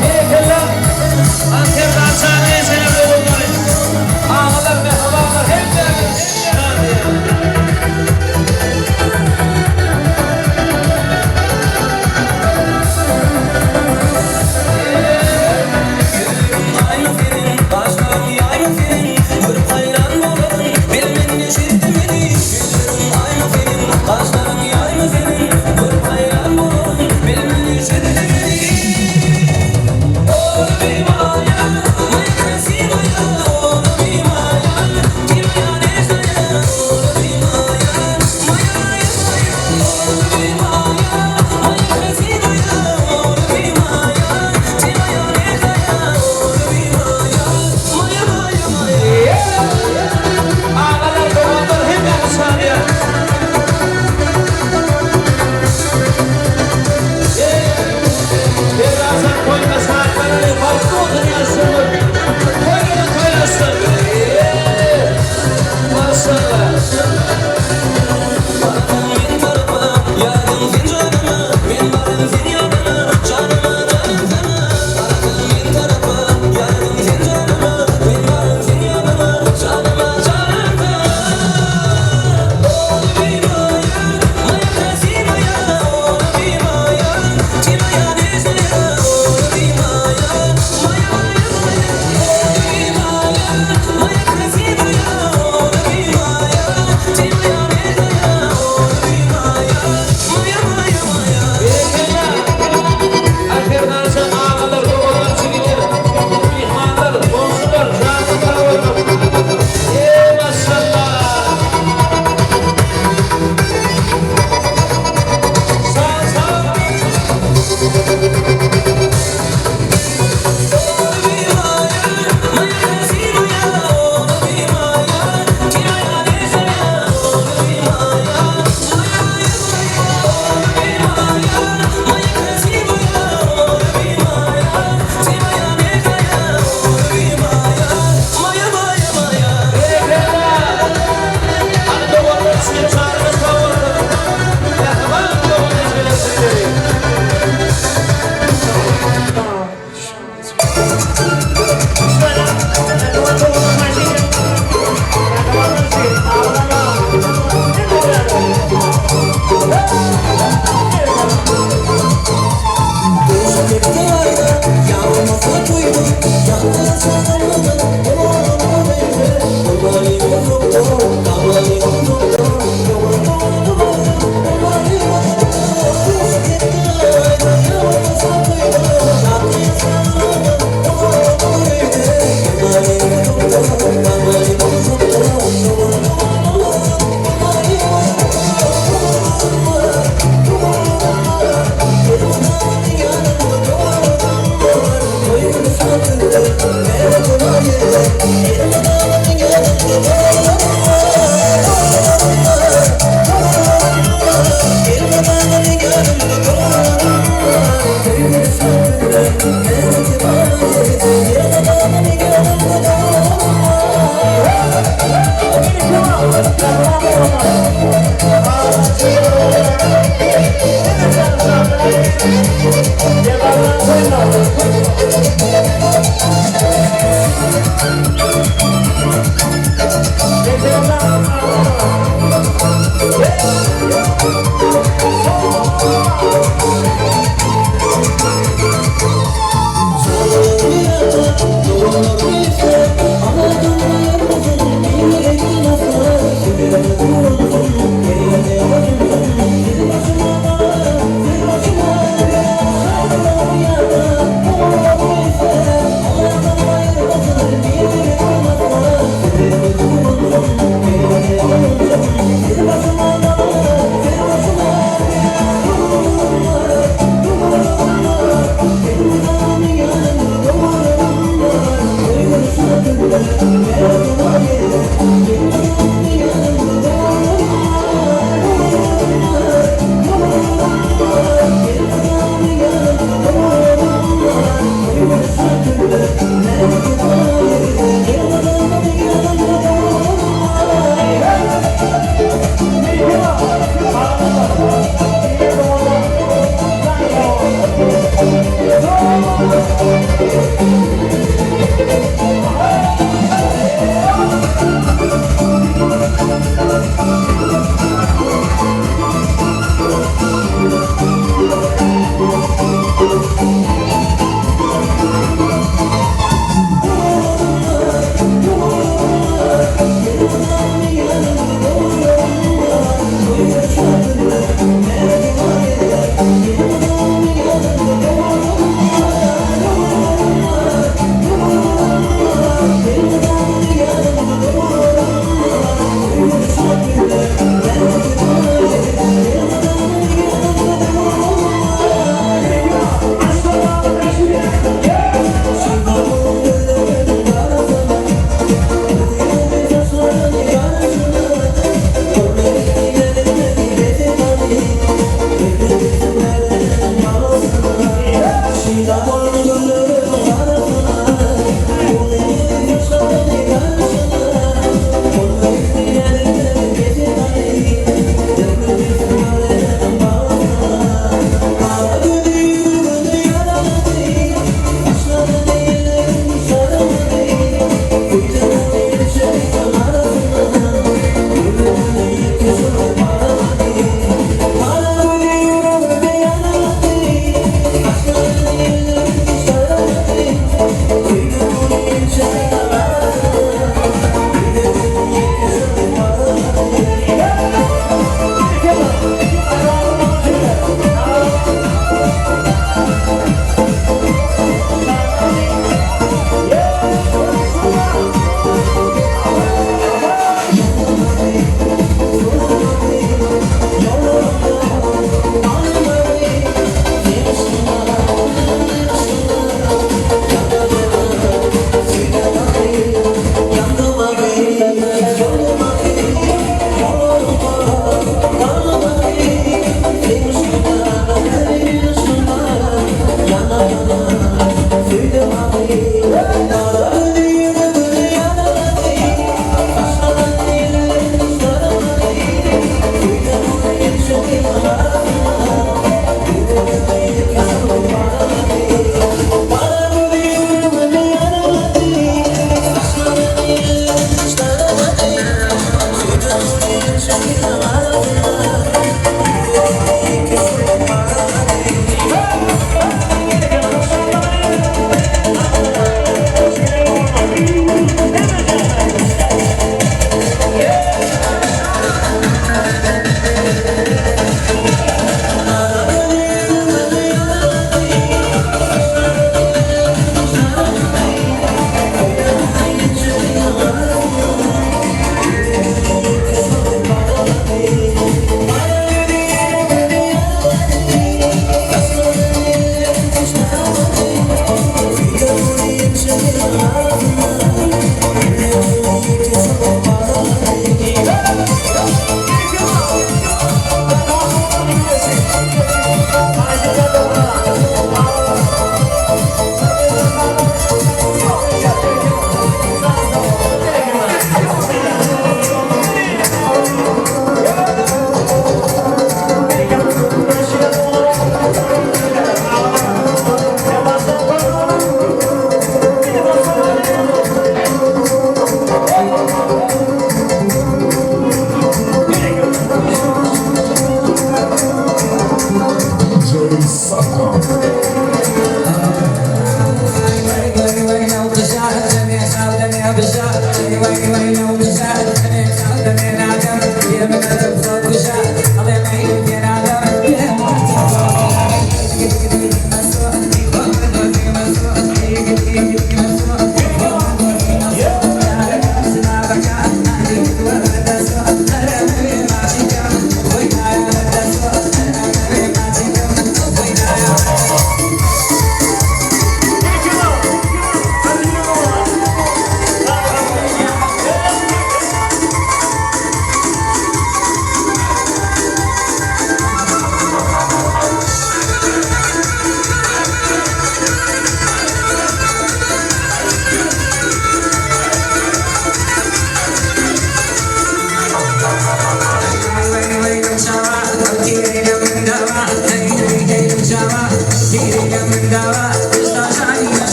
Berekella! Serdar janyň ejeleri ogullary, agalar, mähribanlar hemmäňiz şadyýan! Agalar, doganlar hemmäňiz şadyýan! Perrajan toýuna şatlanaly, bagtly bolsun ýaşlarymyz! Toýlaryň toýlaşsyn! Maşallah! Berekella! Aý Perrajan agalar, doganlar, jigiler, myhmanlar, goňşular, janyňyz sag bolsun! Eý maşallah! Sag sag! Berekella! Hany doganlar üçin janyňyz sag bolsun! Mähriban dogan ejeler sizleri!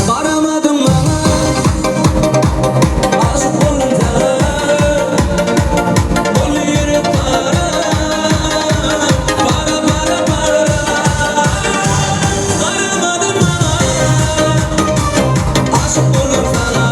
Garamadyň maňa, aşyk boldum saňa. Boldy ýürek para, para para para. Garamadyň maňa, aşyk boldum saňa.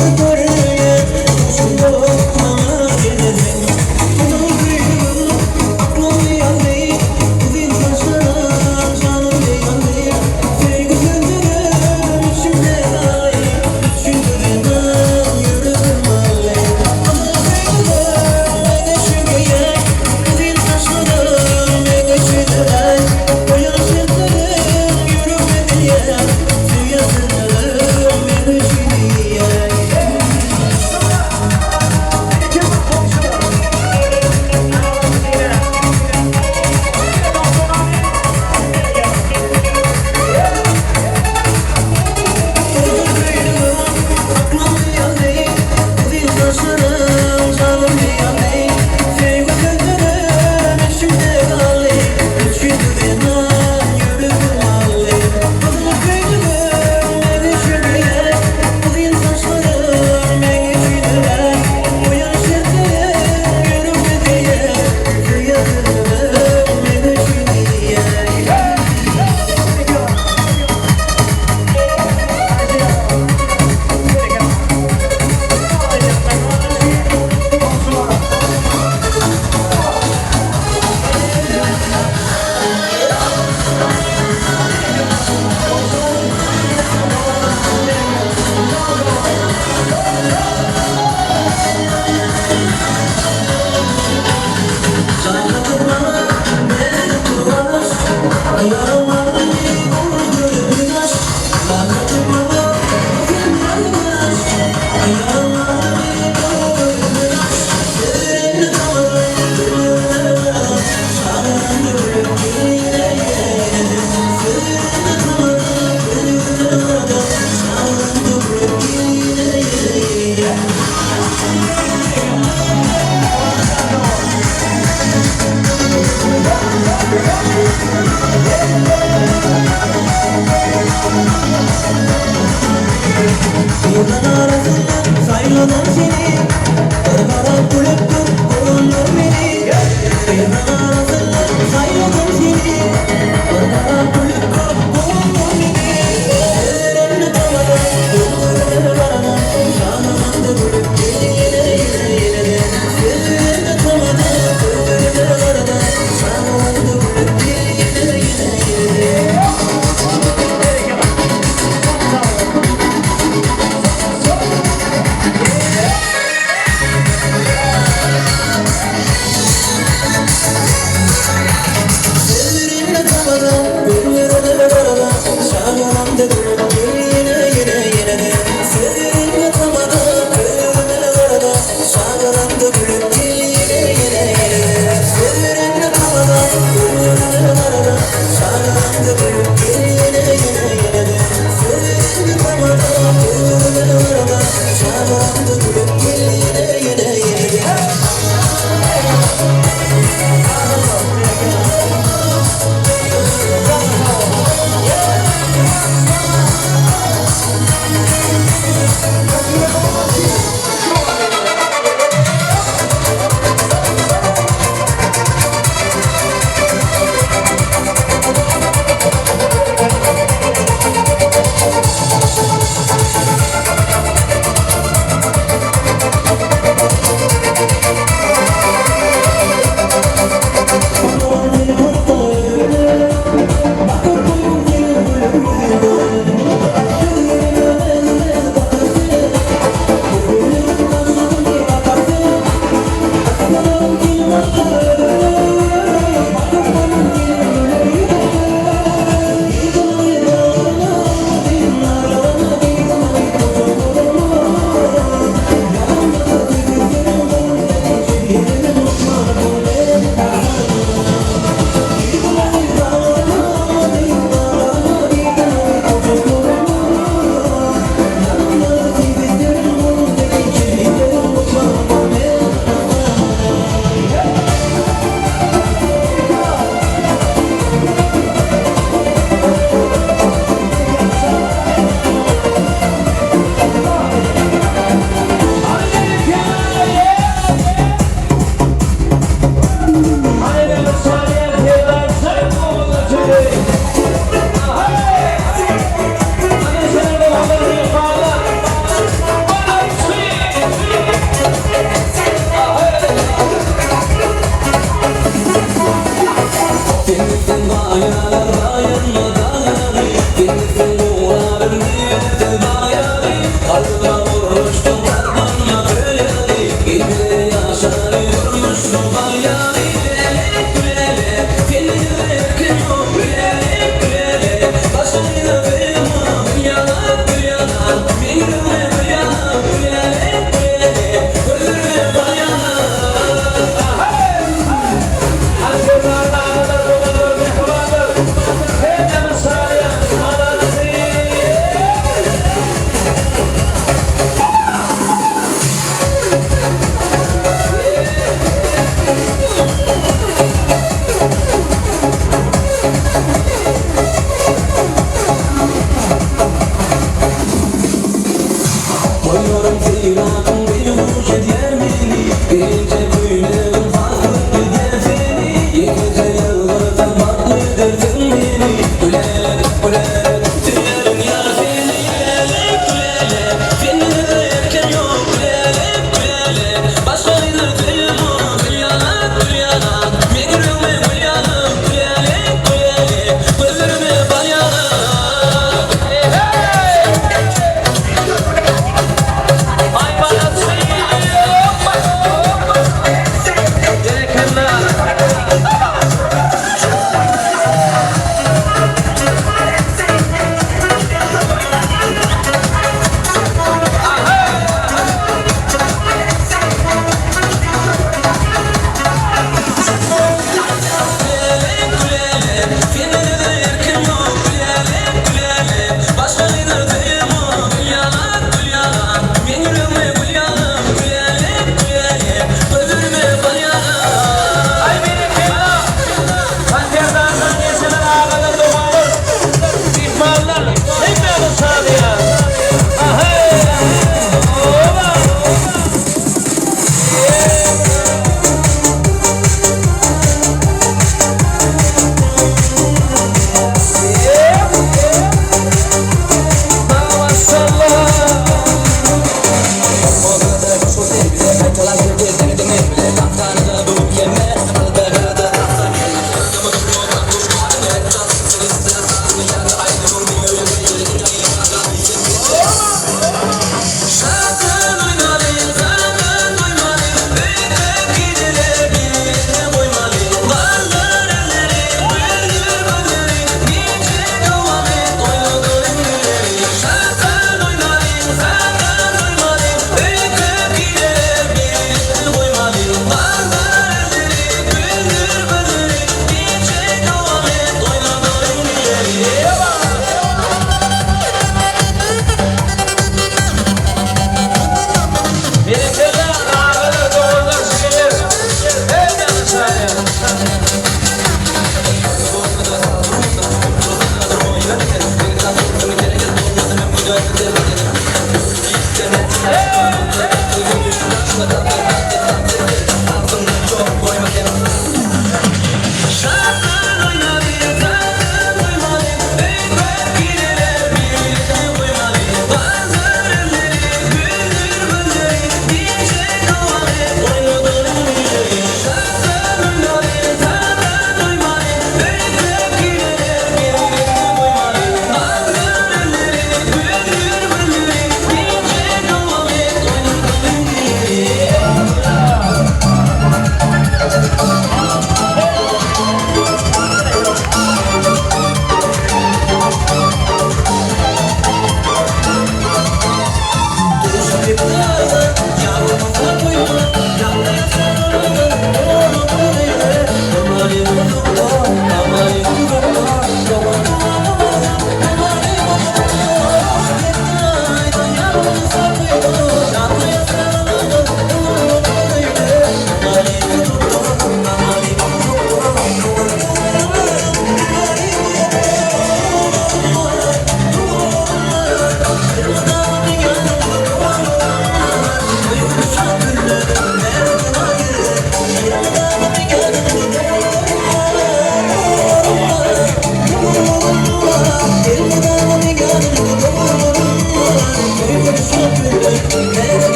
Görýän, şunda maňa gelediň. Gyzyl söýgümiň aklym ýandy, Uzyn saçlaryň janym ýandy. Söýgi söndürip içimde dagy, Düşündiremem ýüregim aly. Gyzyl söýgümiň meňe şügeýän, Uzyn saçlaryň meňe şüdüräý. Goýun şertlerim ýüregime diýýän, Söýýän sözlerim meni şüdüýän.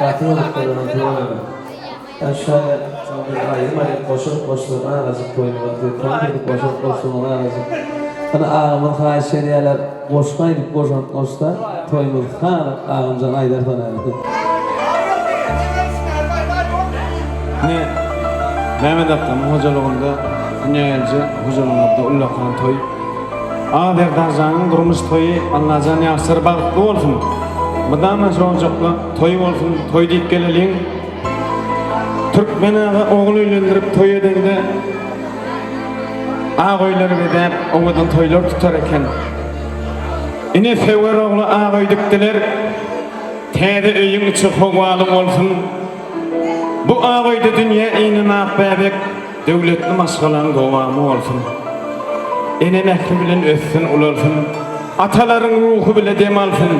Gaty gyzykly tüweleme. Aşaýa bir aýdym aýdyp goşant goşsaň azajyk toýumyza siz tans edip goşant goşsaňyz azajyk. Hany agamyz haýyş edýäler goşgy aýdyp goşant goşsa toýumyz has agamjan aýdarsan häli. Ine, Mehmet akgamyň hojalygynda dünýä gelje hojalygymyzda ullakan toý. Aga Serdarjanyň durmuş toýy Allajan ýaşlar bagtly bolsun. Mydama şu ojakda toý bolsun, toý diýip geleliň. Türkmen aga ogul öýlendirip toý edende ak öýleri bezäp owadan toýlar tutar eken. Ine söwer ogly ak öý dikdiler. Täze öýüň içi howaly bolsun. Bu ak öýde dünýä inen ak bäbek döwletli maşgalaň dowamy bolsun. Ene mähri bilen össün, ulalsyn. Atalaryň ruhy bile dem alsyn.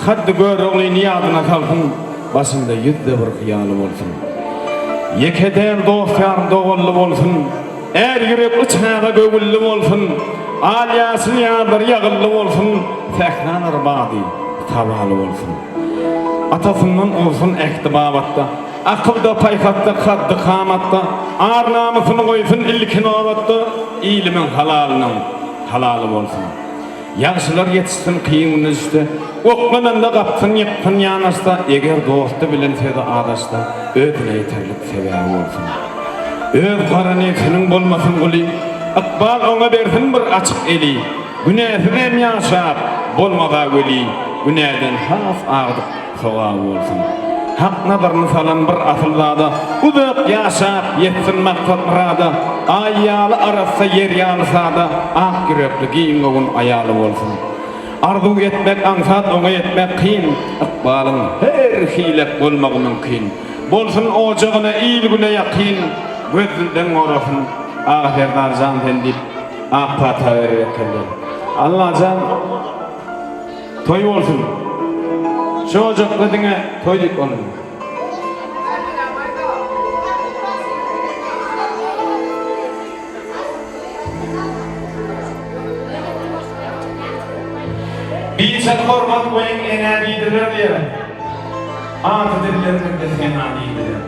Haddy Göroglyny ýadyna salsyn. Başynda ýüzde bir hyýaly bolsun. Ýeke däl dost-ýar doganly bolsun. Är ýürekli çaga göwünli bolsun. Al-ýaşyl ýazlary ýagynly bolsun. Sähralar bady sabaly bolsun. Atasyndan ozsun ähdi babatda. Akylda, paýhasda, kaddy-kamatda. Ar-namysyny goýsun ilki nobatda. Ilimiň halalynyň halaly bolsun. Ýagşylar ýetişsin kyn günde düşse, Oklananda gapsyn ýyksyn ýanaşsa, Eger dosty bilen sözi azaşsa, Özüne ýeterlik sebäbi bolsun. Öz gara nebsiniň bolmasyn guly, Ykbal oňa bersin bir açyk eli, Günäsizem ýaşap, bolmaz-a weli, Günäden has agdyk sogaby bolsun. Hak nazaryny salan bir asylzada, Uzak ýaşap, ýetsin maksat-myrada, Aý ýaly arassa, ýer ýaly sada, Ak ýürekli, giň göwün aýaly bolsun. Arzuw etmek aňsat, oňa ýetmek kyn, Ykbalyň her hilek bolmagy mümkin. Bolsun ojagyna il-güne ýakyn, Göz-dilden gorasyn, Aga Serdar jan sen diýip, ak pata berer ekenler. Allajan! Toý bolsun. Şu ojakda diňe toý diýip bolunýar. Biçak hormat goýuň enä diýdiler diýer. Ady dillerimizde sena diýdiler.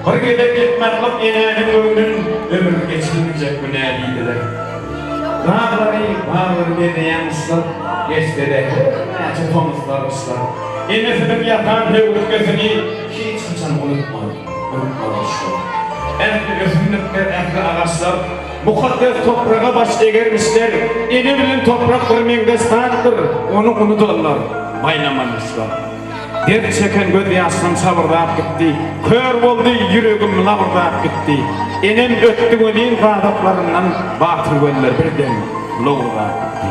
Bir gezek ýykmaklyk enäniň göwnün ömür geçilmejek günä diýdiler. Daglary, baglary bezeýän guşlar geçse-de her näçe tomuslar, gyşlar. Enesiniň ýasan höwürtgesini hiç haçan unutmaz, unutmaz guşlar. Ähli ösümlikler, ähli agaçlar mukaddes topraga baş egermişler. Ene bilen toprak bir meňzeş zatdyr, ony unudanlar baýlamalmyşlar. Dert çeken göz ýaşlam şabyrdap gitdi, Kör boldy ýüregim labyrdap gitdi. Enem ötdi welin gazaplaryndan Batyr göller birden lowurdap gitdi.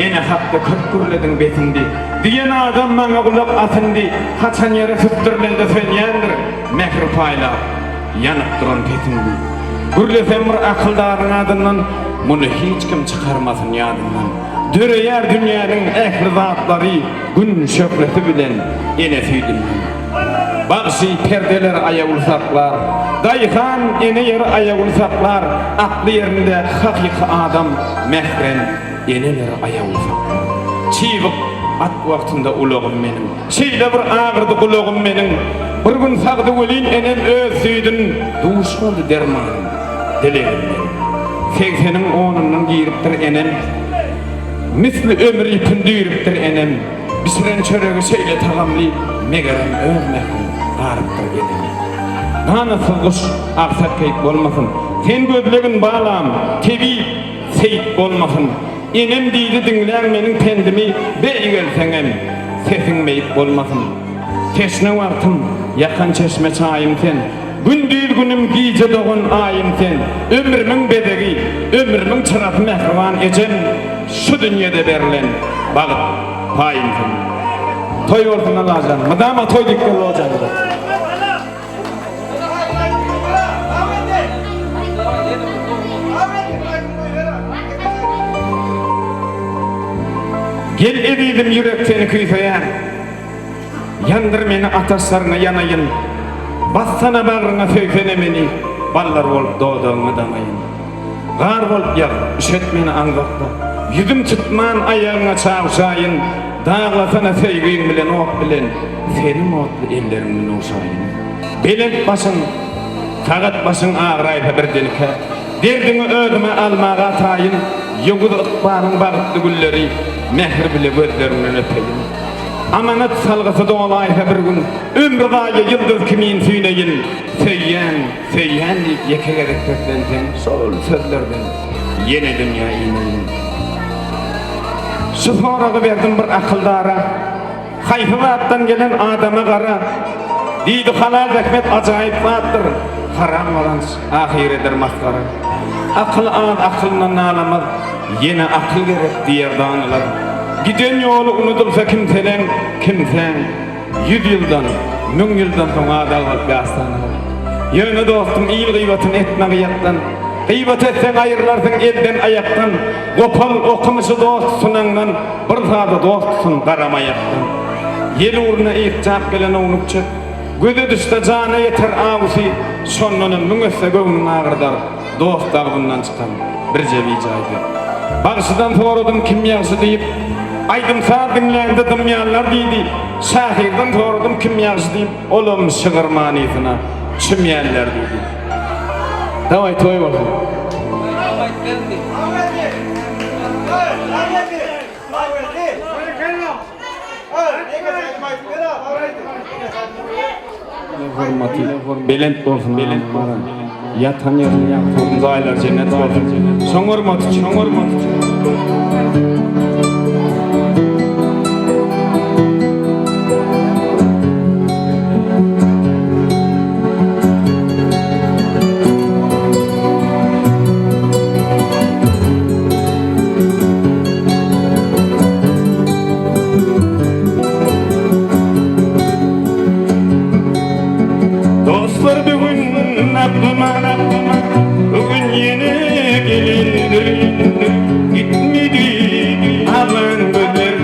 Ene hakda köp gürlediň besindi, Diýen adam maňa gulak asyndy, Haçan ýere süsdürilende sönýändir, Mähir paýlap, ýanyp duran petindi. Gürlesem bir akyldaryň adyndan, Muny hiç kim çykarmasyn ýadyndan. Döreýär dünýäniň ähli zatlary Gün şöhlesi bilen ene süýdünden. Bagşy perdeleri aýawly saklar, Daýhan ene ýeri aýawly saklar, Akly ýerindäki hakyky adam mährem eneleri aýawly saklar. Çybyk at wagtynda ulagym meniň, Şeýle bir agyrdy gulagym meniň, Bir gün sagdy welin enem öz süýdün, Duş boldy dermanym, dilegim meniň. Segseniň onundan giripdir enem. Misli ömür ýüpün düýrüpdir enem, Bişiren çöregi şeýle tagamly, Megerem öz mährin garypdyr eneme. Ganatsyz guş agsak keýik bolmasyn, Sen gözlegin balam, tebip, seýik bolmasyn. Enem diýdi diňläň meniň pendimi, Beýgelseňem, sesiň beýik bolmasyn. Teşne wagtym, ýakan çeşme çaýym sen, Gündiz günüm gije dogan aýym sen, Ömrümiň bezegi, ömrümiň çyrasy mähriban ejem, Şu dünýede berlen bagt paýym sen. Toý bolsun Allajan, mydama toý diýip gel ojagymyza. Gel ezizim ýürek seni küýseýär. Ýandyr meni ataşlaryňa ýanaýyn, Bassana bagryňa söýsene meni, Ballar bolup dodagyňa damaýyn. Gar bolup ýag, üşet meni aňzakda, Ýüzüm tutman aýagyňa çawşaýyn. Daglasana söýgiň bilen ot bilen, Seniň otly elleriňden ogşaýyn. Belent başyň, sagat başyň agraýsa birdenkä, Derdiňi özüme almaga taýyn, Ýowuz ykbalyň bagtly gülleri Mähir bile gözleriňden öpeýin. Amanat salgysy dolaýsa bir gün, Ömri zaýa ýyldyz kimin süýneýin. Söýýän, söýýän diýip ýeke gezek seslenseň, Şol sözlerden ýene dünýä ineýin. Şu soragy berdim bir akyldara, Haýsy zatdan gelen adama gara? Diýdi, Halal zähmet ajaýyp zatdyr, Haram gazanç ahyr eder masgara. Akyl az akylyndan nalamaz, Ýene akyl gerek diýer danalar. Giden ýoly unudylsa kimseleň, kimsäň, Ýüz ýyldan, müň ýyldan soň ady agzalyp ýaslanylar. Ýöne dostum il gybatyn etme gyýakdan. Gybat etseň aýrylarsyň elden aýakdan. Gopal okumyşy dost tutunaňdan bir sada dost tutun garamaýakdan. Ýel ugruna ykjap gelen ownuk çöp, Göze düşse jana ýeter awusy, Şondanam müň esse göwnüň agyrdar. Dost agzyndan çykan birje bijaý söz. Bagşydan soradym kim ýagşy diýip, Aýdym-saz diňlände dymýanlar diýdi. Şahyrdan soradym kim ýagşy diýip, Olam şygyr manysyna çümýänler diýdi. Dawaý toý bolsun. Hormaty belent bolsun belent bolsun. Ýatan ýeri ýagty bolsun, jaýlary jennet bolsun. Şoň hormaty üçin, şoň hormaty üçin. Dostlar bugün aklyma Bugün ýene gelindir Gitmedi aglan gözler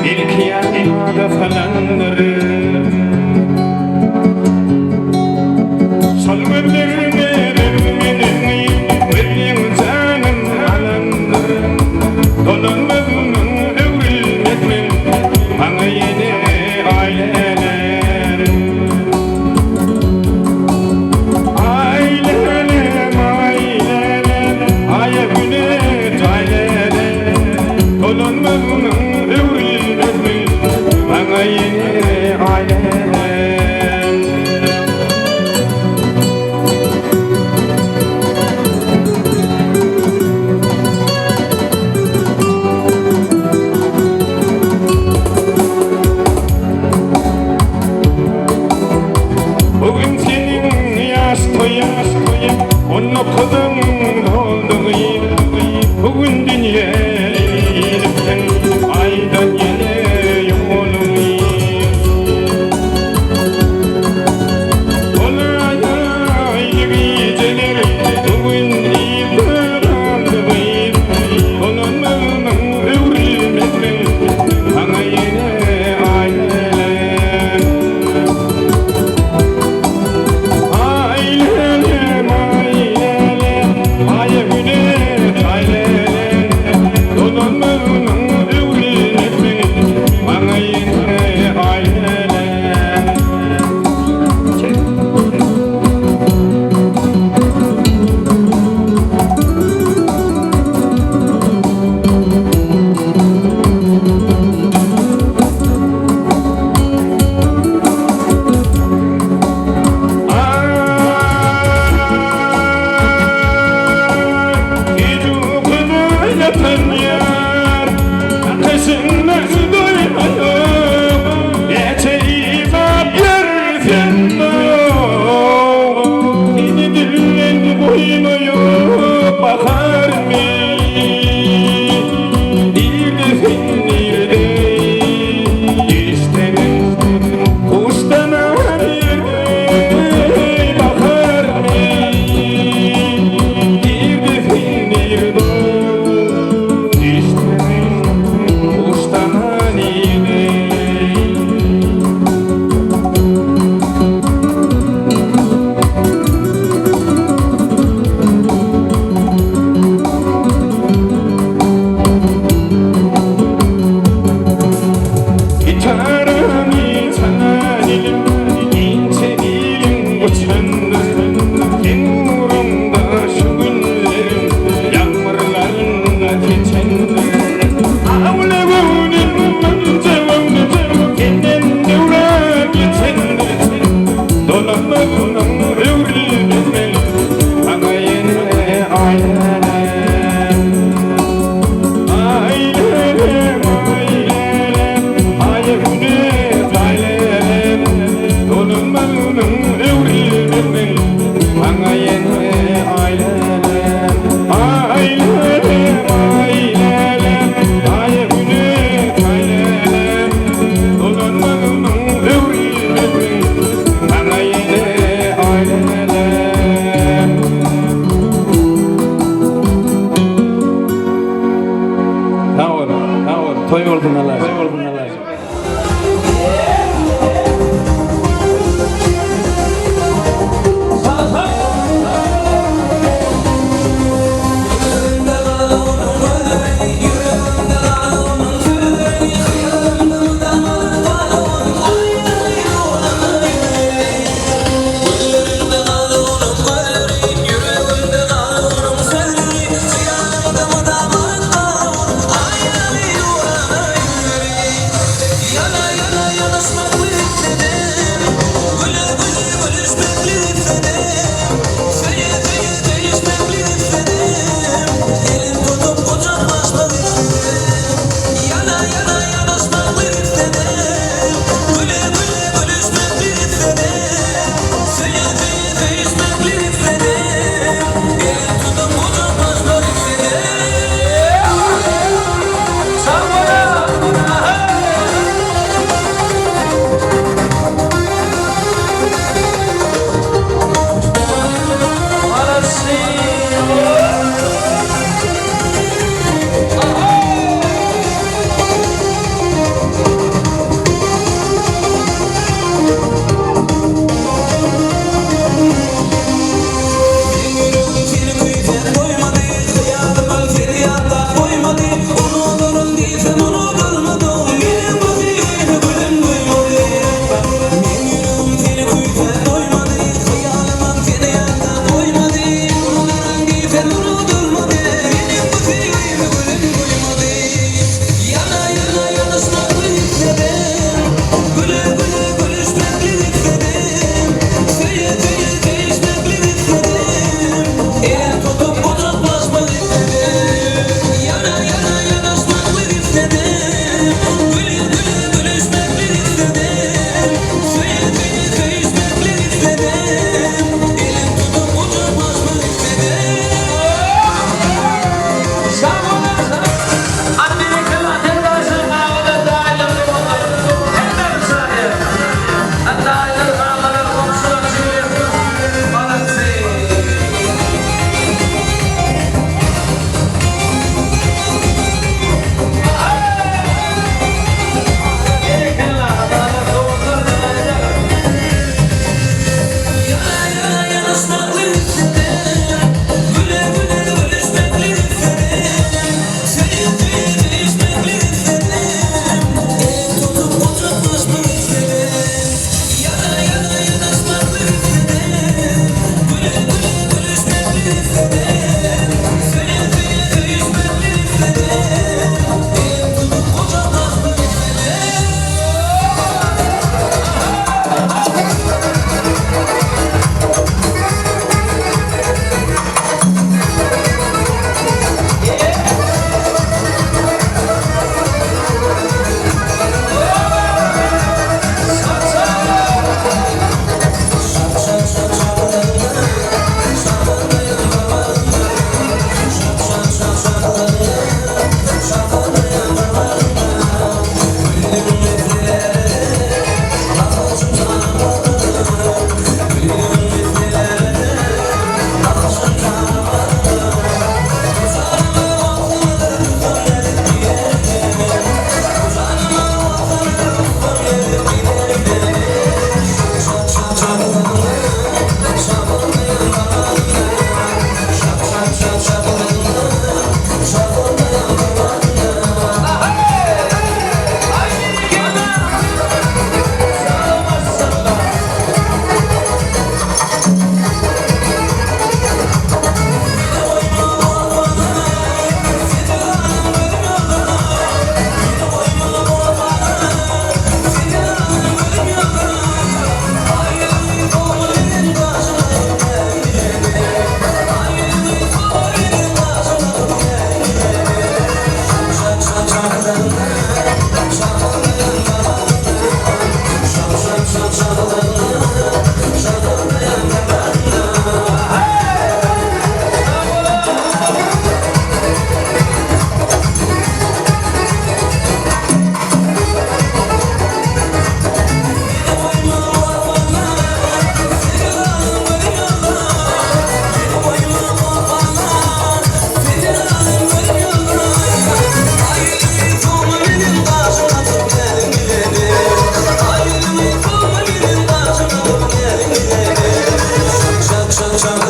Belki ýada salandyr Şol gözlerine meniň Meniň janym alandyr Dolanmazmyň öwrülmezmiň Maňa ýene aýlener Aýlenem aýlenem Aýa güne jaýlenem Dolanmazmyň öwrülmezmiň Maňa ýene aýlener. Bu gün seniň ýaş toýuň, on dokuzyň doldugy. Bu gün dünýä inipsiň, aýdan ýene ýoluňy. Bolaýaýdy gijeler, bu gün irde galdygy. Dolanmazmyň, öwrülmezmiň, saňa ýene aý lälem. Aý lälem, aý lälem. Dolanmagynyň öwrülmesin Maňa ýene aý lälem Aý lälem, aý lälem Aýa güne taý lälem Dolanmagynyň öwrülmesin Maňa ýene aý lälem Sag bol, sag bol. Toý bolsun Allah. Toý bolsun Allah.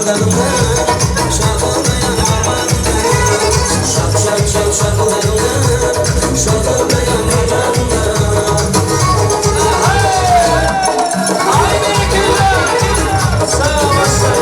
Ay berekella! Sağ ol, maşallah. Sağ ol, maşallah.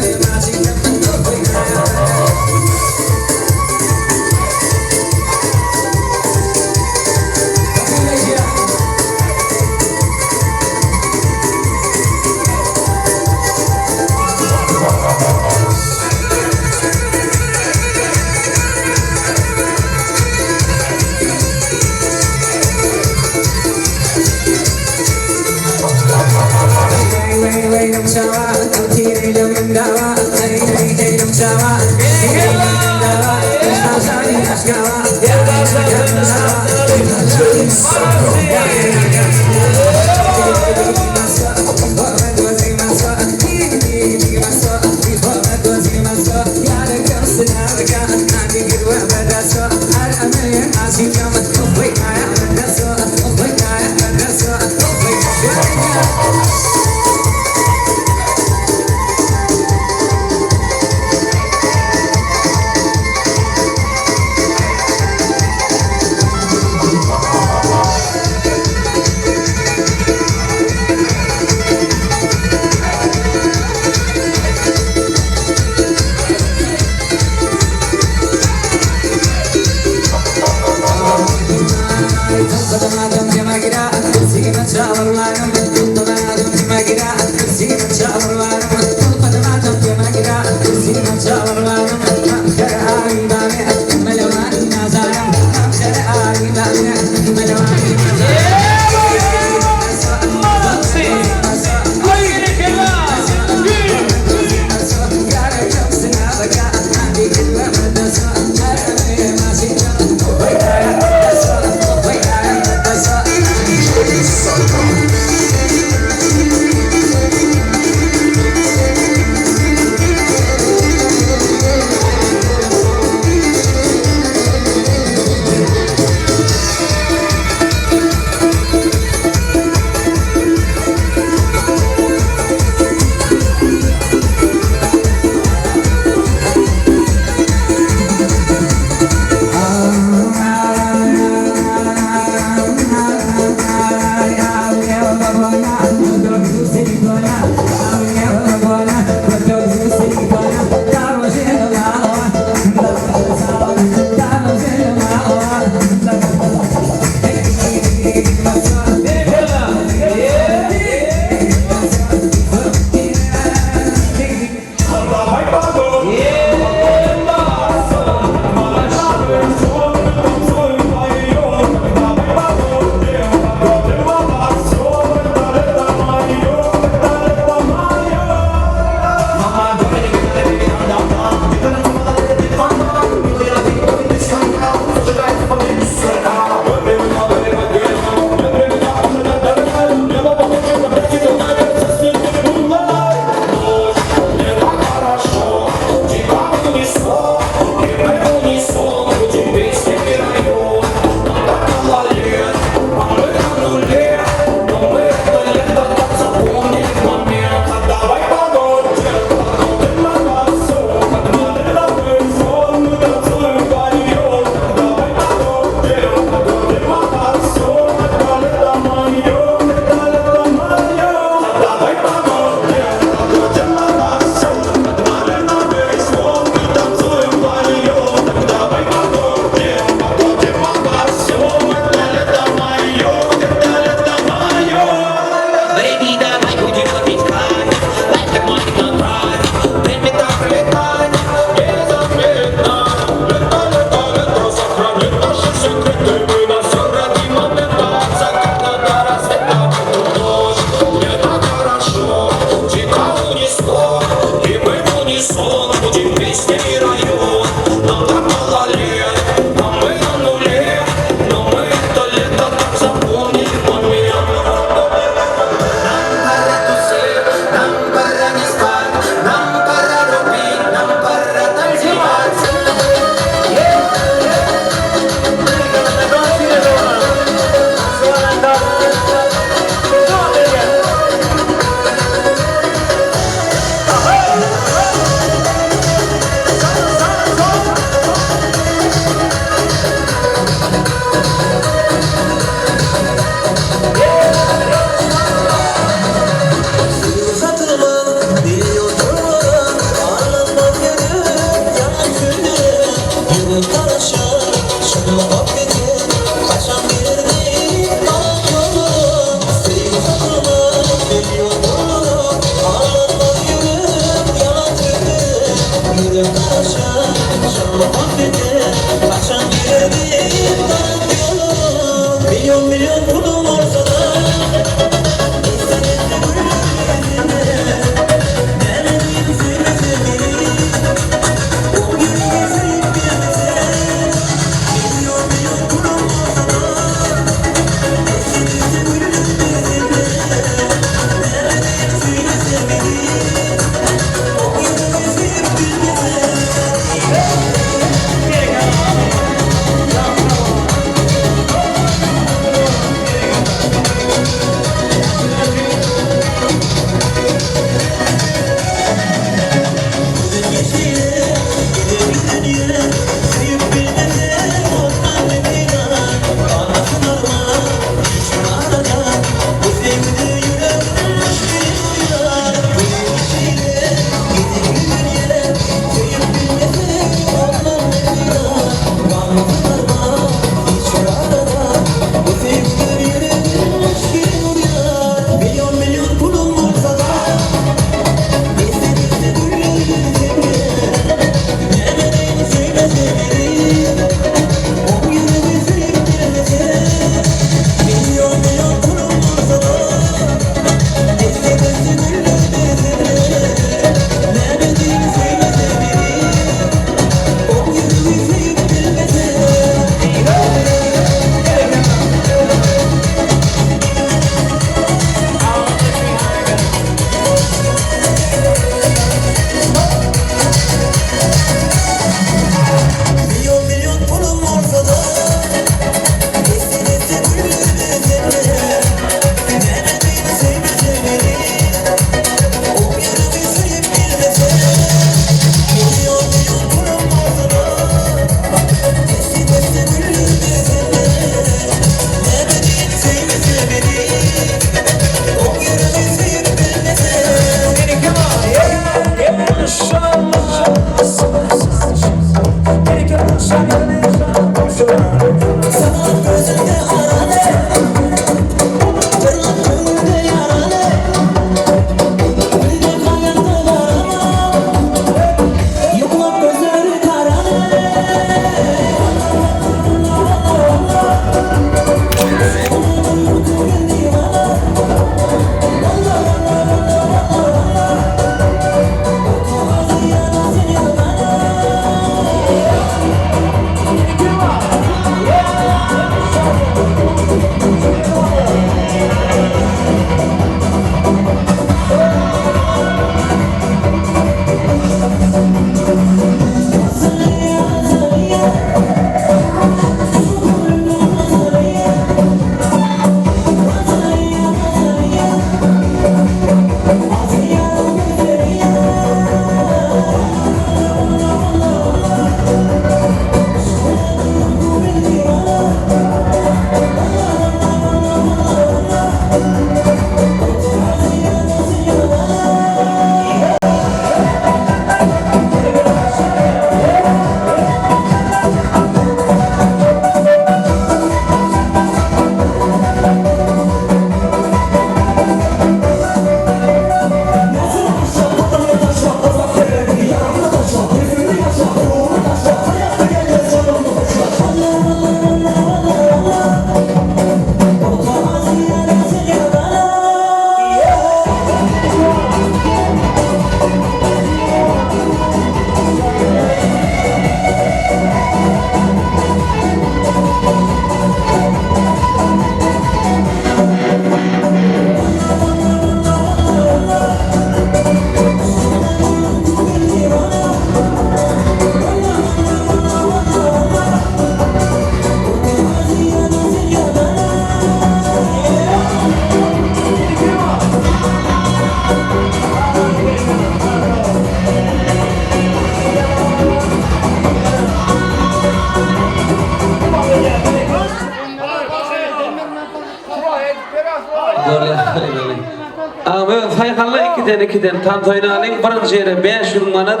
Agam saýhalla ikiden ikiden tans oýnalyň birinji ýere 500 manat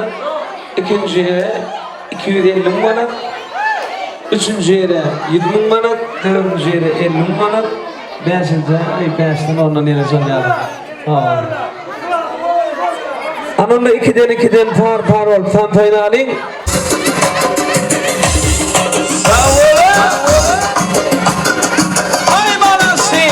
ikinji ýere 250 manat. Üçünji ýere 100 müň manat, dördünji ýere 50 müň manat, bäşinjä, aý bäşden ondan ýene şol ýaly. Hawa. Ana onda ikiden-ikiden par-par bolup tans oýnalyň. Sag boluň! Aý balasy!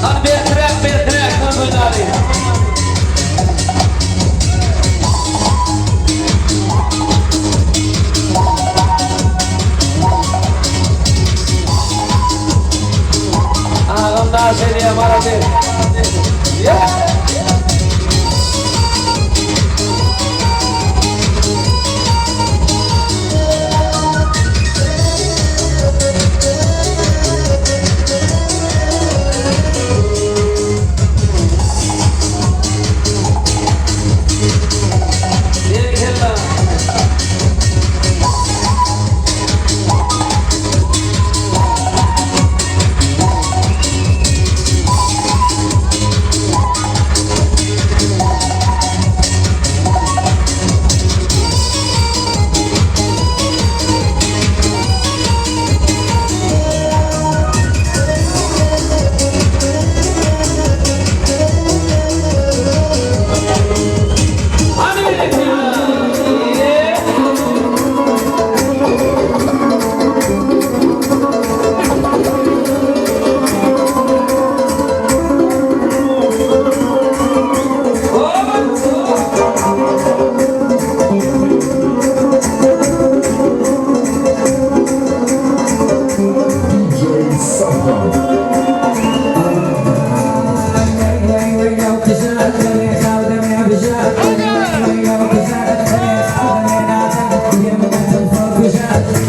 Hany berkiräk berkiräk tans oýnalyň. Agam daş edýär malades. Berekella. Hany berekella. DJ Safon.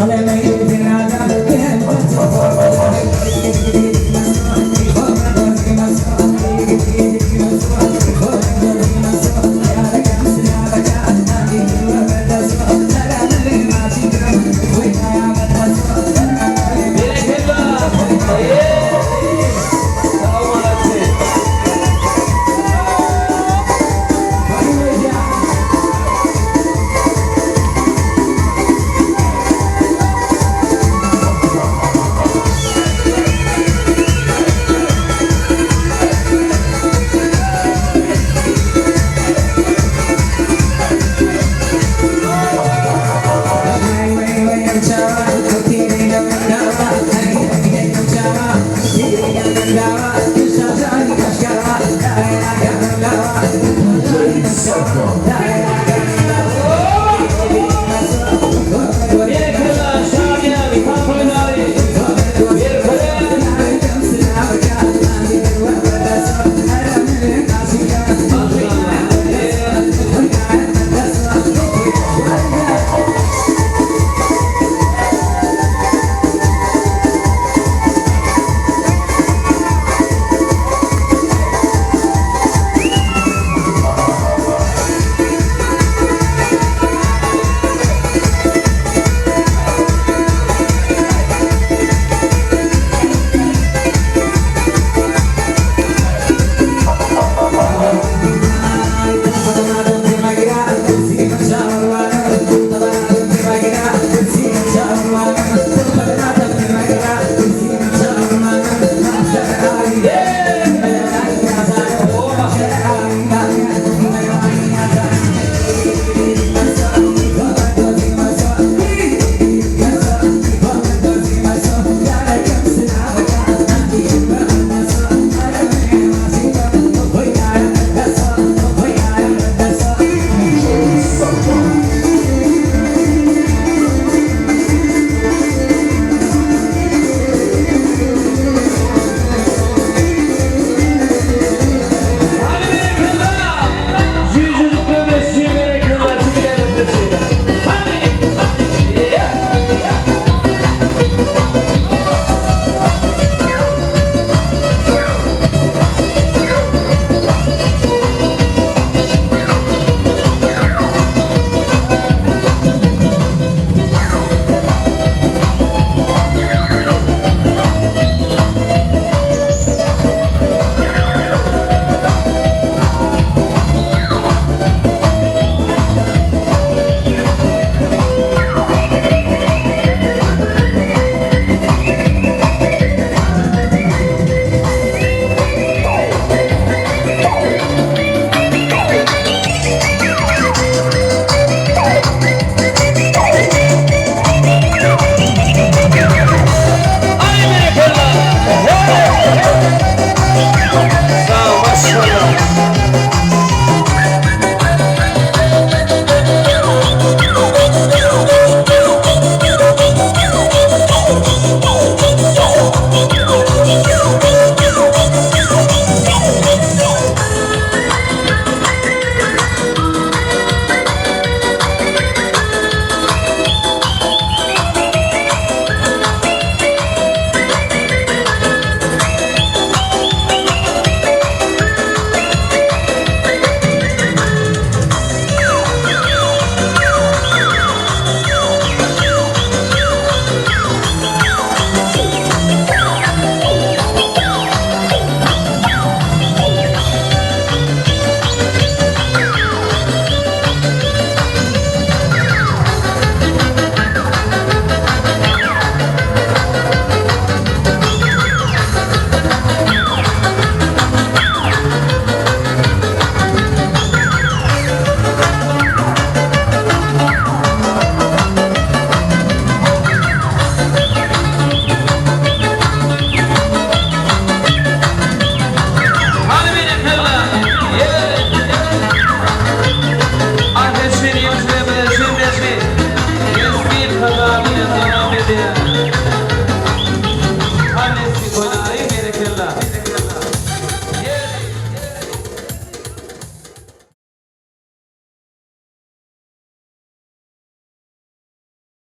Berekella. Sag malades.